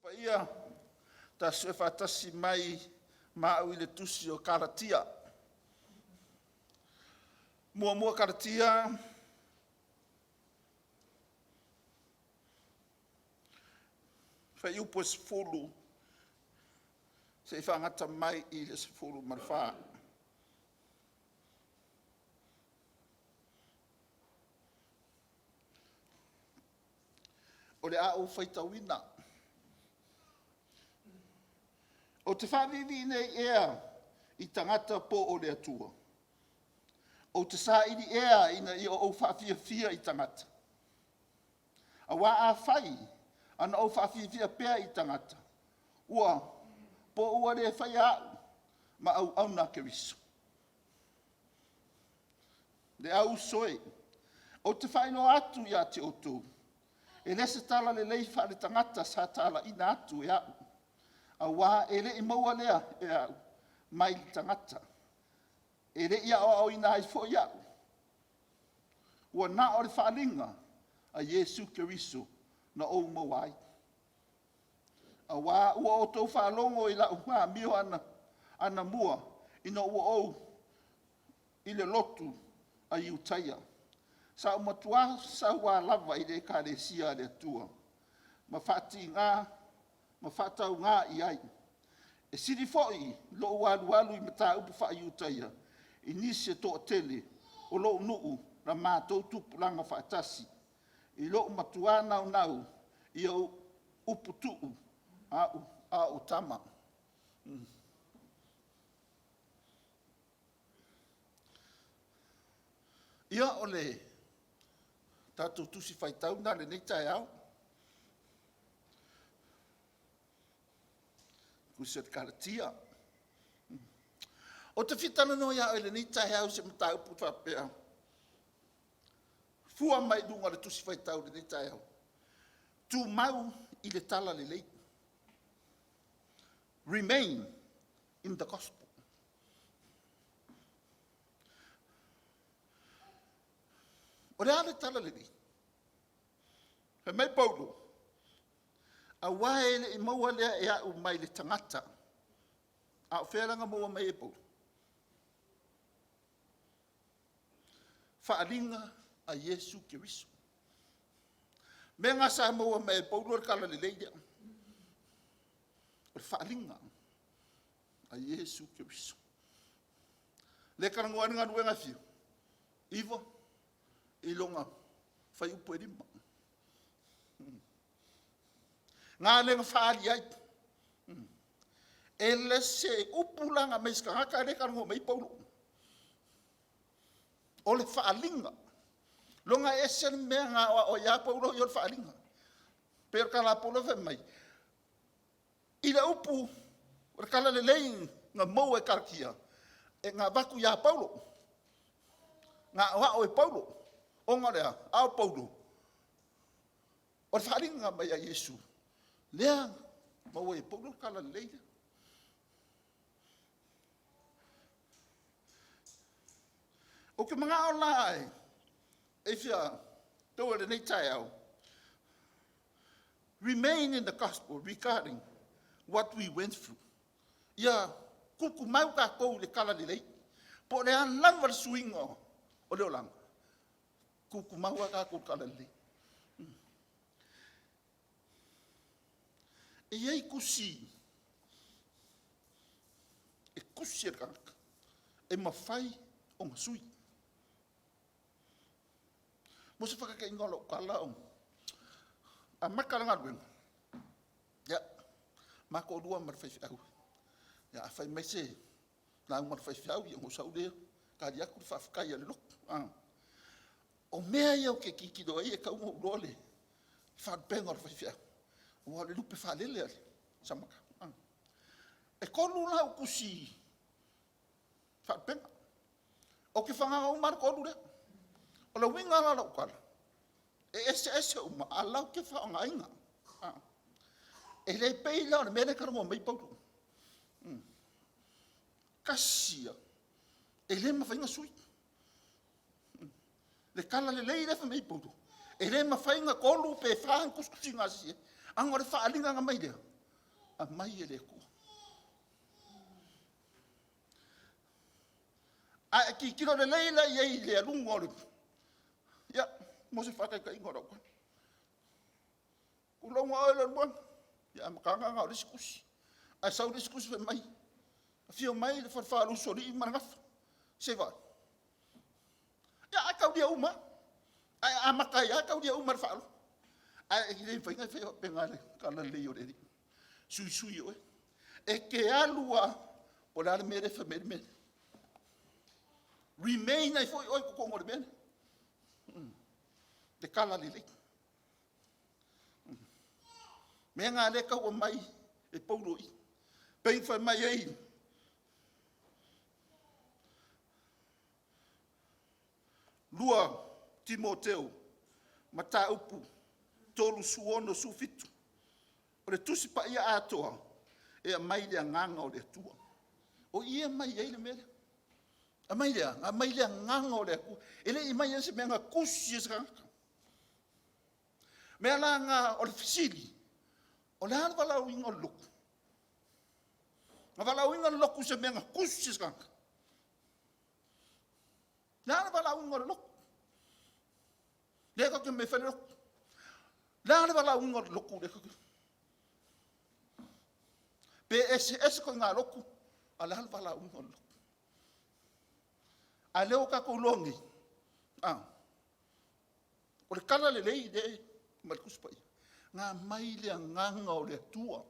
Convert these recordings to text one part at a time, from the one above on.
Paia, tasusue faatasi mai ma au i le tusi o Kalatia. Muamua Kalatia, fuaiupu e 10 seia faagata mai i le 14. O le a ou faitauina. Ou te faaviivii nei ea i tagata po o le Atua? Ou te saili ea ina ia ou faafiafia i tagata? Aua afai ana ou faafiafia pea i tagata, ua po ua le faia au ma auauna a Keriso. Le au uso e, ou te faailoa atu ia te outou, e le o se talalelei faale-tagata sa talaina atu e au, aua e le i maua lea e au mai le tagata, e le i aoaoina ai foi au, ua na o le faaaliga a Iesu Keriso na ou maua ai. Aua ua outou faalogo i lau amio anamua ina ua ou i le lotu a Iutaia. Sa ou matua sauā lava i le Ekalesia a le Atua ma faatiga ma faatauga i ai. E sili foi lou alualu i mataupu faa-Iutaia i nisi e toatele o lou nuu na matou tupulaga faatasi, i lou matua naunau ia uputuu a o ou tama. Ia, o le tatou Tusi Faitau lena i lenei taeao, Tusi a le Kalatia. Ou te fia talanoa ia oe i lenei taeao i se mataupu e faapea, fua mai i luga o le Tusi Faitau i lenei taeao, Tumau i le Talalelei. Remain in the Gospel. O le a le Talalelei? Fai mai Paulo, aua e le i maua lea e au mai le tagata. A o fea la na maua mai ai e Paulo? Faaaliga a Iesu Keriso. O mea na sa maua mai e Paulo le Talalelei lea, o le faaaliga a Iesu Keriso. Lea e talanoa ai le galuega e fia? 9 i lona fuaiupu e 5. Na lea na faaali ai. E le o se upu la na aumai e se tagata lea e talanoa mai ai Paulo. O le faaaliga. Loga e ese le mea na aoao ai ia Paulo, ia o le faaaliga. E pei o le tala a Paulo lea fai mai, i le upu o le talalelei na maua e Kalatia, na avatu ia Paulo, na aoao e Paulo. Ona o le a? A o Paulo, o le faaaliga mai ia Iesu, lea na maua ai e Paulo le talalelei lea. Ou te manao la e fia taua i lenei taeao, remain in the gospel regarding what we went through. Ia tutumau tatou i le talalelei. Po o le a lava le suiga o le olaga, tutumau lava tatou i le talalelei. E i ai tusi e tusi e le tagata e mafai ona sui. Mo se faataitaiga o lau tala, amata le galuega, ia, ma toalua ma le faifeau. A fai mai se lauga a le faifeau, ona ou sau lea tali atu le faafetai a le lotu. O mea ia ou te tilotilo ai e tatau ona ou iloa le faalupega o le faifeau, aua o le lupe faalele a Samatau. E 3 la au tusi faalupega, ou te faaaogaina uma lava le 3 lea. O le uiga la o lau tala, e eseese uma ae latou te faaaogaina. E le pei la o le mea lea e talanoa mai ai Paulo. Tasi ia, e le mafai ona sui. Le talalelei lea e fai mai ai Paulo, e le mafai ona 3 pe 4 ni tusitusiga a se isi, ona o le faaaliga na aumai lea, Aumai e le Atua. A e tilotilo lelei la i ai i le aluga o le... Ia, mo se faataitaiga o lau tala. Tulouna oe Leulumoega. Ia, amataga na o le isi tusi. Ae sau le isi tusi fai mai, afio mai le falefa o le Usoalii ma le Gafa. Se i vaai. Ia, a taulia uma lava. Ae a amata ai lava taulia uma i le faaaloalo. Ae le mafai ona e faia faapena i le talalelei o le Alii. Suisui e oe. E te alu lava, po o le a le mea lea e fai mai ai le mea lea. Remain ai foi oe i totonu o le mea lea. Le talalelei. O le mea lena o lea e tau aumai e Paulo i i. E pei ona fai mai ai 2 Timoteo mataupu 3, 16, 17, o le Tusi Paia atoa e aumai le Agaga o le Atua. O i e aumai ai le mea lea. Aumai le a? Aumai le Agaga o le Atua. E le i aumaia se mea na tusi e se tagata. O le mea la lena o le fesili, o le a le valaauina o le lotu? Na valaauina le lotu i se mea na tusi e se tagata? O le a le valaauina o le lotu? Lea tatou te omai e fai le lotu. O le a le valaauina o le lotu lea tatou te... Pe eseese ituaiga lotu, a o le a le valaauina o le lotu? A o lea ua tatou iloa nei, a, o le Talalelei lea ma le Tusi Paia, na aumai le Agaga o le Atua.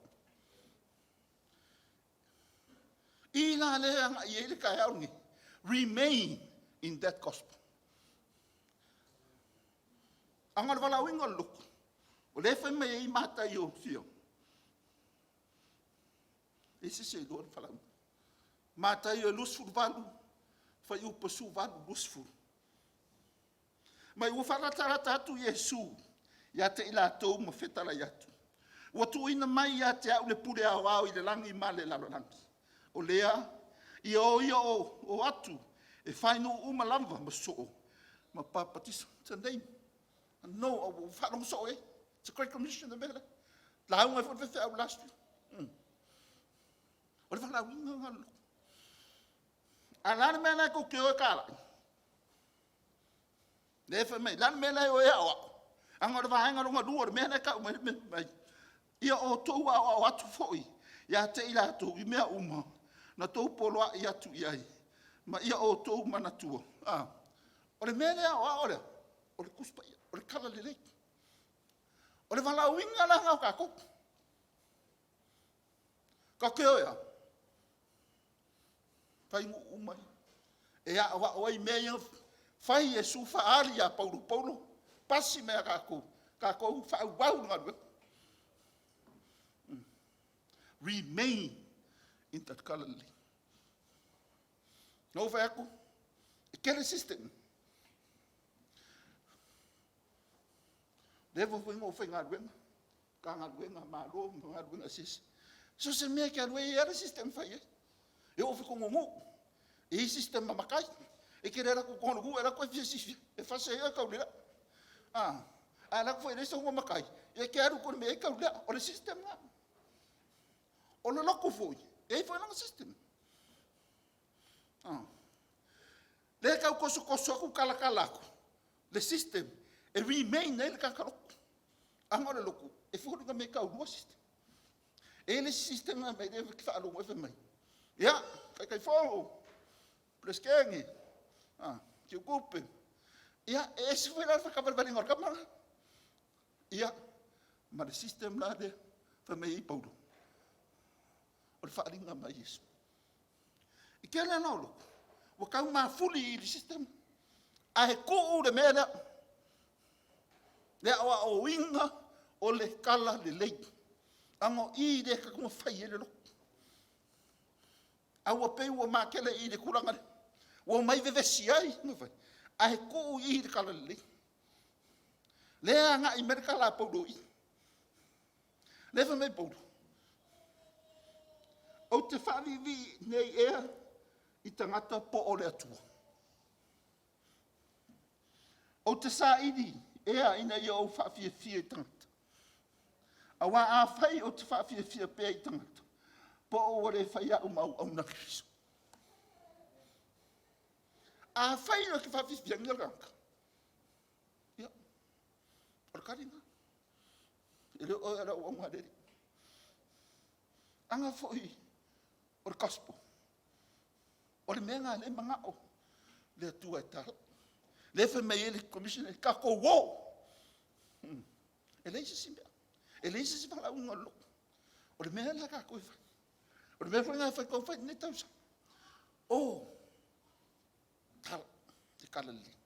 I la lea e agai i ai le taeao lenei, remain in that gospel. A o le valaauina o le lotu, o lea e fai mai ai Mataio fia? E i ai se isi e iloa le valaauina? Mataio 28, fuaiupu 18, 20. Ma ua faalatalata atu Iesu ia te i latou ma fetalai atu, “Ua tuuina mai ia te au le pule aoao i le lagi ma le lalolagi. O lea, ia o ia o atu e fai nuu uma lava ma soo, ma papatiso.” It's a name. No, ua ou faalogo soo i ai. It's a great commission le mea lea. Lauga ai foi le faifeau last week. O le valaauina lena o le lotu. A o le a le mea la e tou te o e talai? Lea e fai mai, o le a le mea la e o ai e aoao? Leaga o le vaega lona lua o le mea lea e tau mai ai, ia outou aoao atu foi ia te i latou i mea uma na outou poloai atu i ai, ma ia outou manatua. O le mea lea aoao lea, o le Tusi Paia, o le Talalelei. O le valaauina la lena o tatou. Tatou te o e a? Fai nuu uma ia, e aoao ai mea ia na fai e Iesu faaali ia Paulo, Paulo pasi mai ia tatou, tatou faaauau le galuega. Remain in the Talalelei. Na ou fai atu, e tele system. Leva foi ona ou faigaluega, Matagaluega a Malo ma galuega eseese. So o se mea e te alu ai, e i ai lava le system e fai ai. E oo foi i totonu o nuu, e i ai system a matai. E te le alu atu i totonu o le nuu e alu atu e e fasi ai oe e taulelea. A alu atu foi e leai sou igoa matai, e te alu i totonu o le mea e i ai taulelea. O le system lena. O le lotu foi, e i ai foi lana system. Lea e tau tosotoso atu talatala atu le system e remain ai le tagata lotu. Leaga o le lotu, e foliga mai e taulua system. E i ai le isi system na aumai lea ou te faalogo ai fai mai, ia, Taitaifono, Peresetene, Tiutupe, ia, e ese foi la le faatavalavaliga o le tama lena. Ia, ma le system la lea fai mai ai Paulo, o le faaaliga mai Iesu. I tele la o lotu, ua tau mafuli i le system, ae tuu le mea lea, le aoaoina o le talalelei. Leaga o i lea e tatou te fai ai le lotu. Ae ua pei ua matele i le tulaga lea, ua omai vevesi ai, ae tuu i i le talalelei. Lea e agai mai le tala a Paulo i i. Lea e fai mai Paulo, ou te faaviivii nei ea i tagata po o le Atua? Ou te saili ea ina ia ou faafiafia i tagata? Aua afai ou te faafiafia pea i tagata, po o ua le faia au ma auauna a Keriso. Afai ou te faafiafiaina le tagata, ia, o le tali lena. E le o oe o le auauna a le Alii. Aga foi o le gospel, o le mea lena o lea e manao le Atua e talai. Lea e fai mai ai le Commission, tatou o. E leai se isi mea, e leai se isi valaauina o le lotu. O le mea lena a tatou e fai. O le mea foi lena e fai i lenei tausaga, o, tala le tala lelei.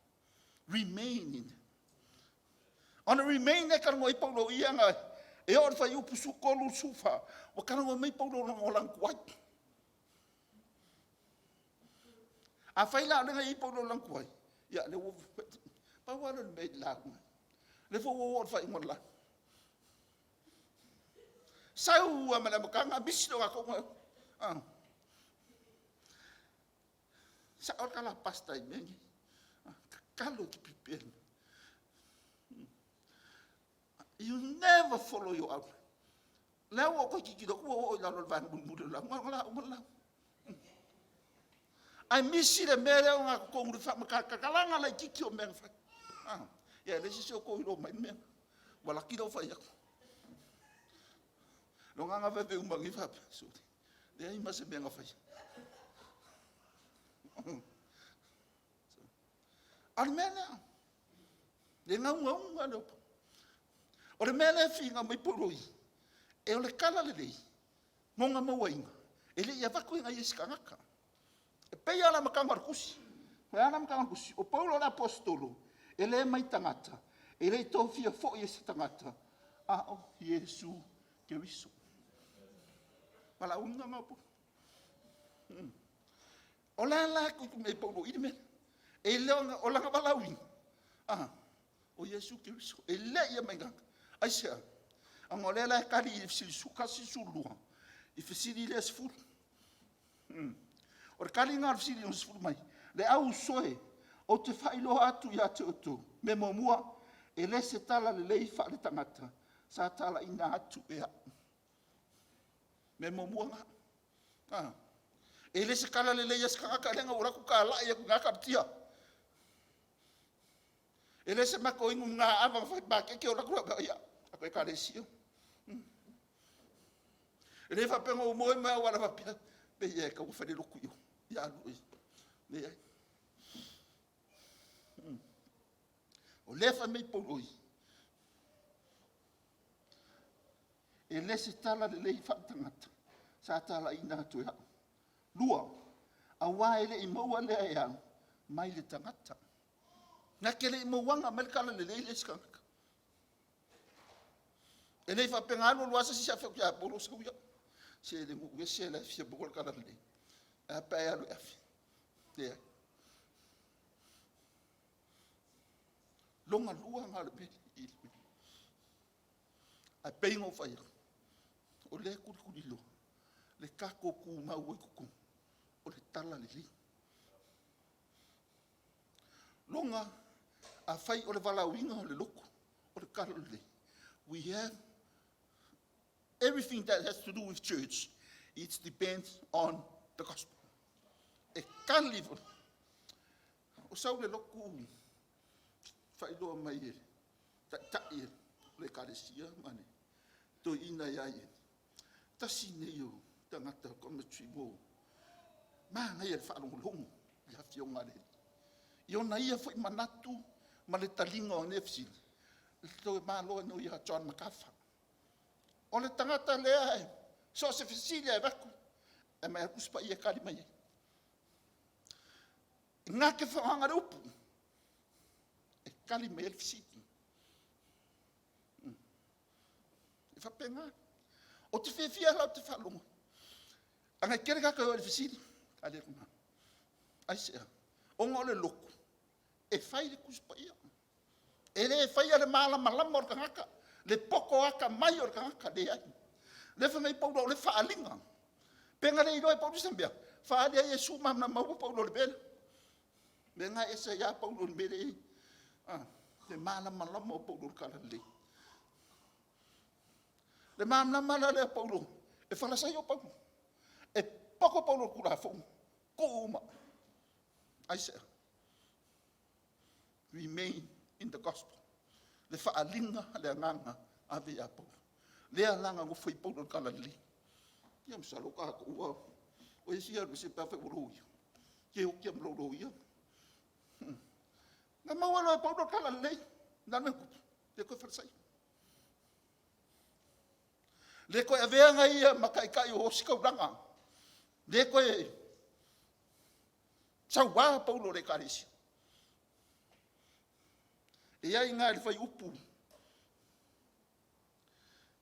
Remain in. Ona remain lea e talanoa ai Paulo i i, e oo i le fuaiupu 13, 14, ua talanoa mai Paulo i lona olaga tuai. Afai la o lea na i ai Paulo i le olaga tuai, ia o lea ua… Pau lava lea o le mea i le lauga, o lea foi ua oo i le faaiuga o le lauga. Sau lava mai le amataga misi le ogatogi. E sao le tala a Pastor i mea nei, tatalo e te pipii. You never follow your outline. O lea ua ou toe tilotilo atu ua oo i lalo o le vaega mulimuli o le lauga, o le a uma le lauga. Ae misi le mea lea ogatotonu, le faamatalaga laitiiti o mea na fai. Ia e leai se isi o outou o iloa mai le mea lena. Ua laki lou fai atu. O lona lava veve uma nei faapea, sole, leai ma se mea na faia. A o le mea lea, le naunauga lea o Paulo. O le mea lea e finau mai ai Paulo i i, o le talalelei ma ona mauaina, e le i avatu i se tagata. E pei lava o le amataga o le tusi. O le a le amataga o le tusi? O Paulo o le Aposetolo, e le mai tagata, e le i tofia foi e se tagata, a o Iesu Keriso. Valaauina lena o Paulo. O le a la e tuuina mai ai Paulo i i le mea lea? E le o lana valaauina, o Iesu Keriso. E le i aumaia e tagata. Aisea? Ona o lea la e tali i le fesili 1, 12 i fesili ia e 10. O le tali lena o le fesili e 10 mai, le au uso e, ou te faailoa atu ia te outou, mea muamua, e le se talalelei faale-tagata sa talaiina atu e au. Mea muamua lena. E le se talalelei a se tagata lea na ou alu atu talai atu i ina taatia. E le se matou inu ava na fai i le maketi ou alu atu ia, tatou Ekalesia. E le faapea na ou moe ma au ala faapea, pei lava e tatau ona fai le lotu i o, ia alu e. Leai. O lea e fai mai Paulo i i, e le se talalelei faaletagata sa talaiina atu e au. Lua, aua e le i maua lea e au mai le tagata. Na te le i mauaina mai le talalelei le isi tagata. E le faapea na alu alu lava se isi afe atu ia Paulo, sau ia, se le nuu ese la e fia maua le talalelei. Ae a pe a e alu e ave? Leai. Lona lua lena o le mea lea. Ae pei ona ou fai atu, o lea e tulituliloa le tatou tumau ai i totonu o le Talalelei. Lona, afai o le valaauina o le lotu o le Talalelei, we have everything that has to do with church, it depends on the gospel. E tali, o sau le lotu faailoa mai e le taitai o le ekalesia ma le toeaina ia ia, tasi lenei o tagata mo manaia i le faalogologo i le Afioga a le Alii. I ona ia foi manatu ma le taliga o mea fesili, e malo ai ia John McArthur. O le tagata lea, so o se fesili lava e avatu, e aumai lava le Tusi Paia e tali mai ai. Na te faaaogaina le upu e tali mai ai le fesili. E faapena. Ou te fiafia la ou te faalogo, leaga e tele tagata e o i le fesili. Aisea? Ona o le lotu, e fai le Tusi Paia. E le faia le malamalama o le tagata, le poto atamai o le tagata, leai. O lea e fai mai Paulo o le faaaliga. Pe na le iloa e Paulo se mea, faaali ai Iesu malamalama uma Paulo i le mea lea. O le mea lena e ese ai lava Paulo i le mea lea e i ai. Le malamalama o Paulo i le Talalelei. Le malamalama la lea Paulo, e falasaio Paulo. E poko Paulo i le Tulafono, tuu uma. Aisea? Remain in the gospel. Le faaaliga a le Agaga ave ia Paulo. Lea la na nofo ai Paulo i le talalelei. Ia masalo tatou a o e fia alu ese pe afai ua loia. E te oti lava ma lou loia. Na maua loa e Paulo le talalelei. O le a le mea na tupu? Le toe falasaia. Le toe avea ia ma taitai o ositaulaga. Le toe saua Paulo i le ekalesia. E i ai i ina i le fuaiupu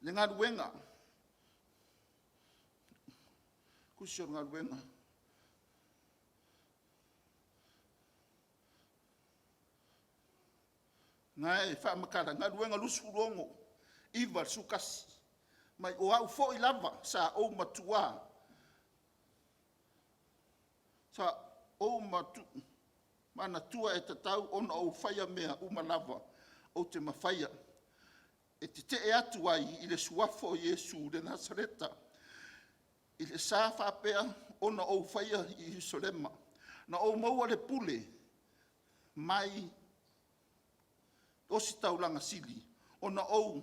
le galuega, tusi o Galuega, na e faamatala, Galuega 26, 9 i le 11. Ma o au foi lava sa ou manatua e tatau ona ou faia mea uma lava ou te mafaia, e tetee atu ai i le Suafa o Iesu o Nasareta. Sa faapea ona ou faia i Ierusalema. Na ou maua le pule mai Ositaulaga sili, ona ou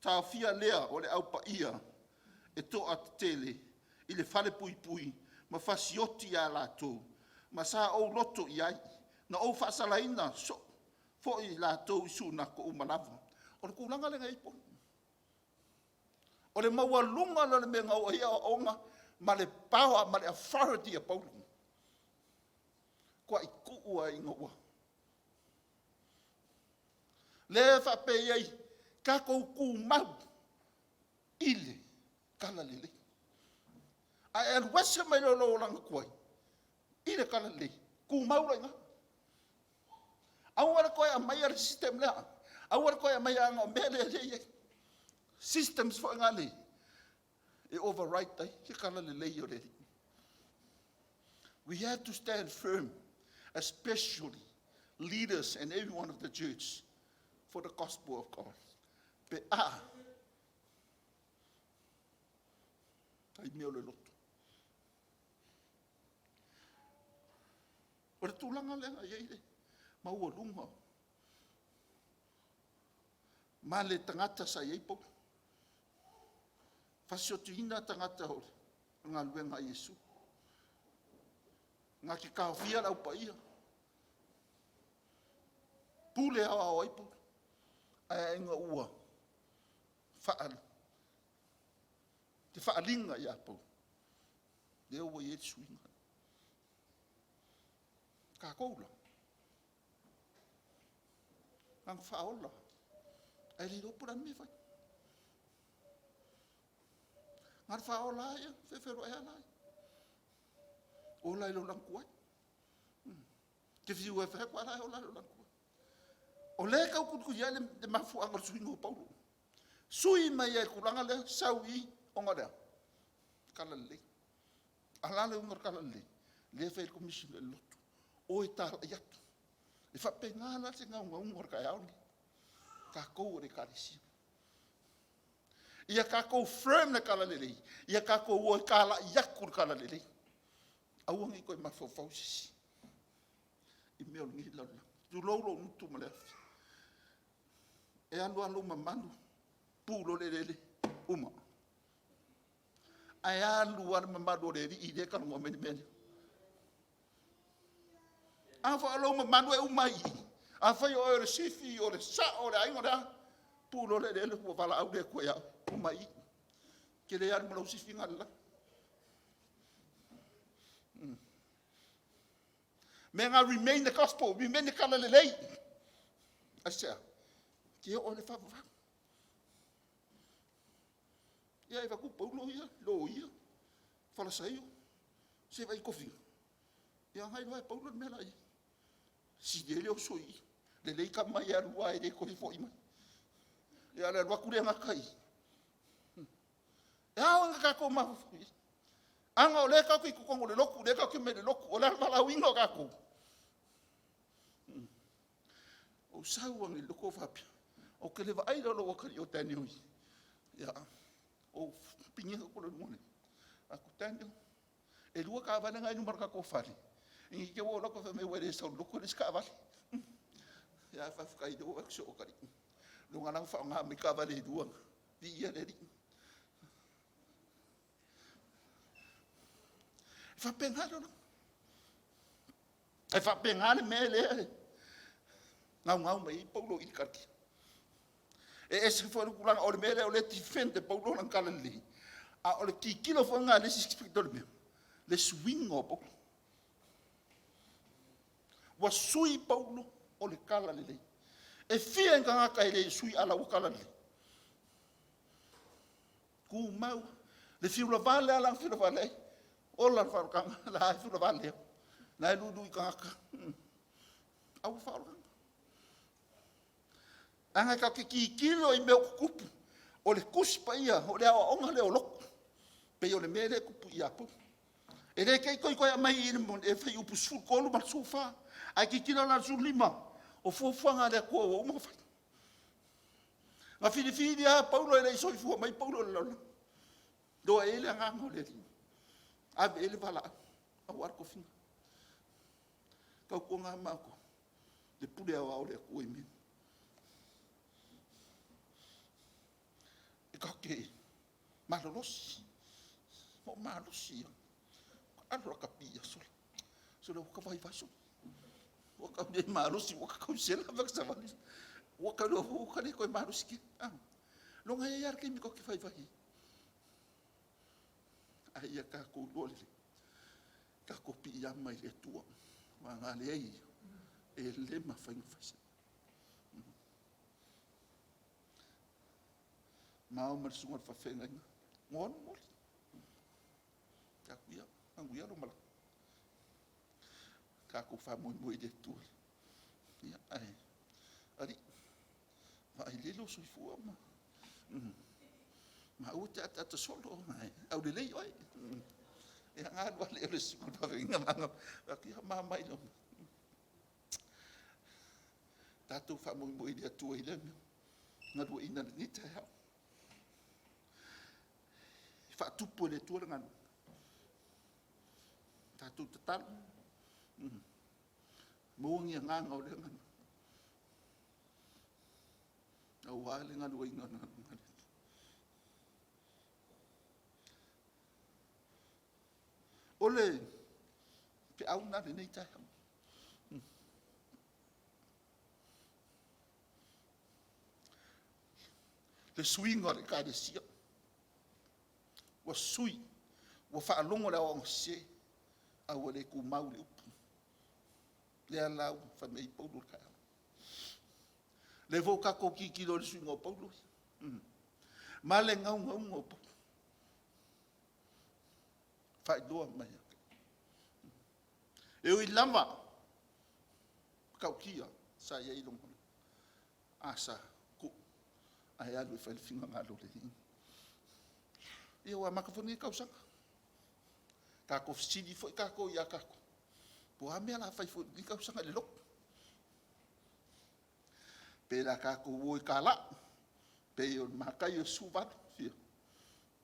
taofia lea o le Au Paia e toatetele i le falepuipui ma fasioti ia i latou, ma sa ou loto i ai. Na ou faasalaina foi i latou i sunato uma lava. O le tulaga lea na i ai Paulo. O le maualuga lea o le mea na oo i ai aoaoga ma le power ma le authority a Paulo, matuai tuu lava ina ua… Lea e faapea ai, tatou tumau i le talalelei. A e alu ese mai loa i lou olaga tuai i le talalelei, tumau loa i ina. Aua le toe aumaia le system lea, aua le toe aumaia leaga o le mea lea e i ai, systems foi na e overwrite ai le talalelei o le Alii. We have to stand firm, especially leaders and everyone of the church for the gospel of God. Pe a ai mea o le loto. O le tulaga lea na i ai le maualuga ma le tagata sa i ai Paulo. Fasiotioina tagata o le galuega a Iesu. Na te taofia le Au Paia, pule aoao ai Paulo. Ae ina ua le faaaliga ia Paulo, lea ua i ai le suiga. O tatou la, na ona faaola lava, ae le iloa po o le a le mea e fai. Na o le faaola lava ia feofeoai lava laia. Ola i lou lagi tuai. E te fiu e fai atu, a o la e ola lava i lou lagi tuai. O lea e tau tulituli ai le mafuaaga o le suiga o Paulo. Sui mai lava i le tulaga lea, sau i i, ona o le a? Talalelei. A o le a le uiga o le talalelei? Lea e fai ai le Komisi o le Lotu, o e talai atu. E faapena la se naunauga o le taeao lenei, tatou o le Ekalesia. Ia tatou firm le talalelei, ia tatou o e talai atu le talalelei. Aua ne i toe mafaufau se isi i mea o lenei lalolagi, tulou lou gutu ma le afi. E alu lava lou mamalu, pu loa le eleele, uma. Ae alu lava le mamalu o le Alii lea e talanoa mai le mea lea. A foi o lou mamalu e uma ai i i, afai o oe o le sifi, o le sao o le aiga o le a, pu loa le eleele ua valaau le Atua ia oe, uma ai i i. E te le alu ma lou sifi lena i le lagi. Mea na remain the gospel, remain le talalelei. Aisea? Te oo i le faavavau. Ia e vaai atu Paulo ia, loia, falasaio, se i vaai i tofiga. Ia na iloa lava e Paulo le mea la e i ai. Sili ai le oso i i. Lelei tama ia e alu lava e le toe foi mai. Ia o le alu atu lea gata i i. E ao ona tatou mafaufau i ai. Ana o lea tatou te i totonu o le lotu, o lea tatou te omai i le lotu, o le a le valaauina o tatou? Ou sau ane i le lotu ou faapea, ou te le vaai la i lou atalii o Daniel i Ia, ou pigi atu lea i luga o le, fai atu, Daniel, e 2 taavale na e i luma o le tatou fale, ne i te i ua ou alu atu ae fai mai ua e le sau i le lotu e leai se taavale. Ia ae faafetai o lea ua ou vaai atu i si ou atalii, o lea na ala ona faaaoga mai taavale e 2 na, viia le Alii. E faapena le olaga. E faapena le mea lea e naunau mai ai Paulo i le Kalatia. E ese foi le tulaga, o le mea lea o lea e defend e Paulo lana talalelei, a o le tilotilo foi lena a le isi pito o le mea, le suiga o Paulo. Ua sui Paulo o le talalelei. E fia ni tagata e le sui a la ua talalelei? Tumau le fiu lavale a la ona fiu lavale ai, ola le faaolataga, o la e lava e fiu lavale lava, o la e luilui tagata, ae ua faaolataga. Leaga tatou te tilotilo i mea ua tutupu, o le Tusi Paia, o le aoaoga lea o lotu, e pei o le mea lea e tupu ia Paulo. E le te i toe aumai i i i le fuaiupu 13 ma le 14, ae tilotilo la i le 15, o fuafuaga a le Atua ua uma ona fai. Na filifili lava Paulo e le i soifua mai Paulo i le lalolagi, iloa i ai le Agaga o le Alii, ave i ai le valaau aua le tofiga. Tautuana ma outou, le pule aoao a le Atua i mea nei. E tatou te malolosi, ua ou malosi ia. Alu o le a ta pi sole, sole ua ta vaivai sole, ua ta le malosi ua ta tausela ma ta savali. Ua ta iloa foi ua ta le toe malosi tele. Leaga e i ai lava le taimi tatou te vaivai ai. Ae ia tatou iloa lelei, tatou piiama i le Atua, aua a leai Ia, e le mafai ona fai se mea. Ma o ma le susuga i le faafeagaiga, ua alu momoli. Fai atu, ia manuia lau malaga. Tatou faamoemoe i le Atua. Ia, ae, alii, vaai lelei lou soifua ma aua e te ataata solo, ae aulelei oe. Ia ona alu lava lea o le susuga i le faafeagaiga ma aga, fai atu, ia mama. Tatou faamoemoe i le Atua i lea mea, galueaiina i lenei taeao. E faatupu e le Atua le galuega. Tatou tatalo, maua ni agaga o lea galuega aua le galueaiina o le galuega a le Atua. O le feau lena i lenei taeao. Le suiga o le Ekalesia, ua sui, ua faalogo i le aoaoga sese, ae ua le tumau i le upu. Lea la ua fai mai ai Paulo i le taeao. O lea foi ua tatou tilotilo i le suiga o Paulo ma le naunauga o Paulo, faailoa mai. E ui lava matautia sa i ai lona a sa tuu ae alu e fai le finagalo o le Alii. Ia ua amata foi lenei tausaga. Tatou fesili foi tatou ia tatou, po o a mea o le a fai foi i lenei tausaga i le lotu. Pe o le a tatou o e talai, pei o Mataio 18, fia?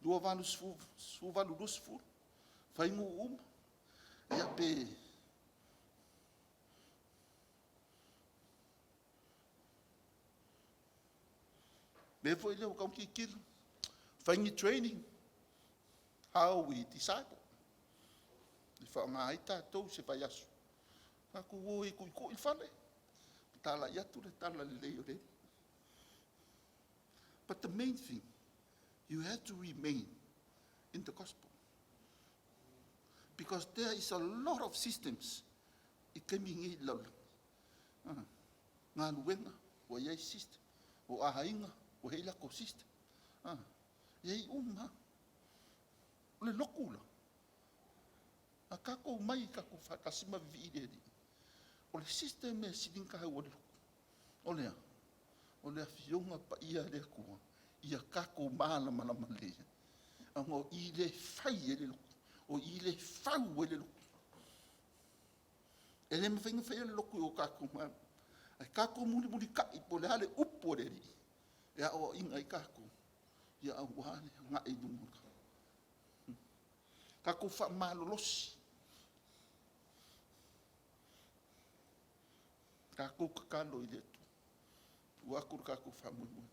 28, 18, 20, fai nuu uma, ia pe O le mea foi lea ua tatau ona tilotilo, fai ni training, how we disciple, e faaaoga ai tatou i se vaiaso, tatou o ai e tuitui le fale, talai atu le talalelei o le Alii. But the main thing, you have to remain in the gospel. Because there is a lot of systems i taimi nei i le lalolagi. Galuega, ua i ai system. O aiga, ua i ai latou system. E i ai uma lava. O le lotu la, a tatou omai tatou te faatasi ma vivii i le Alii, o le system e sili ona taua i le lotu. O le a? O le Afioga Paia a le Atua ia tatou malamalama lelei ai, ona o i lea e fai ai le lotu, o i lea e fau ai le lotu. E le mafai ona faia le lotu i o tatou, ae tatou mulimulitai po o le a le upu a le Alii e aoaoina ai tatou. Ia aua le agai i luma. Tatou faamalolosi, tatou tatalo i le Atua, tuu atu lo tatou faamoemoe.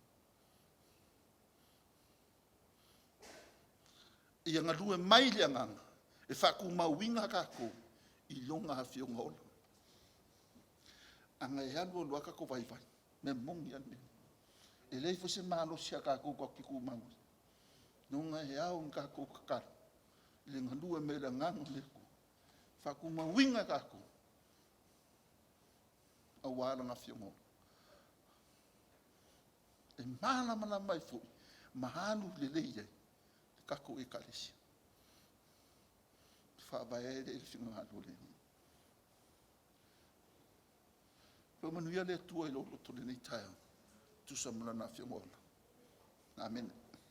Ia galue mai le Agaga e faatumauina tatou i Lona Afioga ola. Ana e alu alu lava tatou vaivai, o le mea moni lava lenei. E leai foi se malosi o tatou tatou te tumau ai. Leaga e ao ona tatou tatalo i le galue mai o le Agaga o le Atua e faatumauina tatou aua Lana Afioga Ola, e malamalama ai foi ma alu lelei ai le tatou Ekalesia, e faavae ai lea i le finagalo o le Alii. Faamanuia le Atua i lou loto i lenei taeao e tusa ma Lana Afioga Ola. Amene.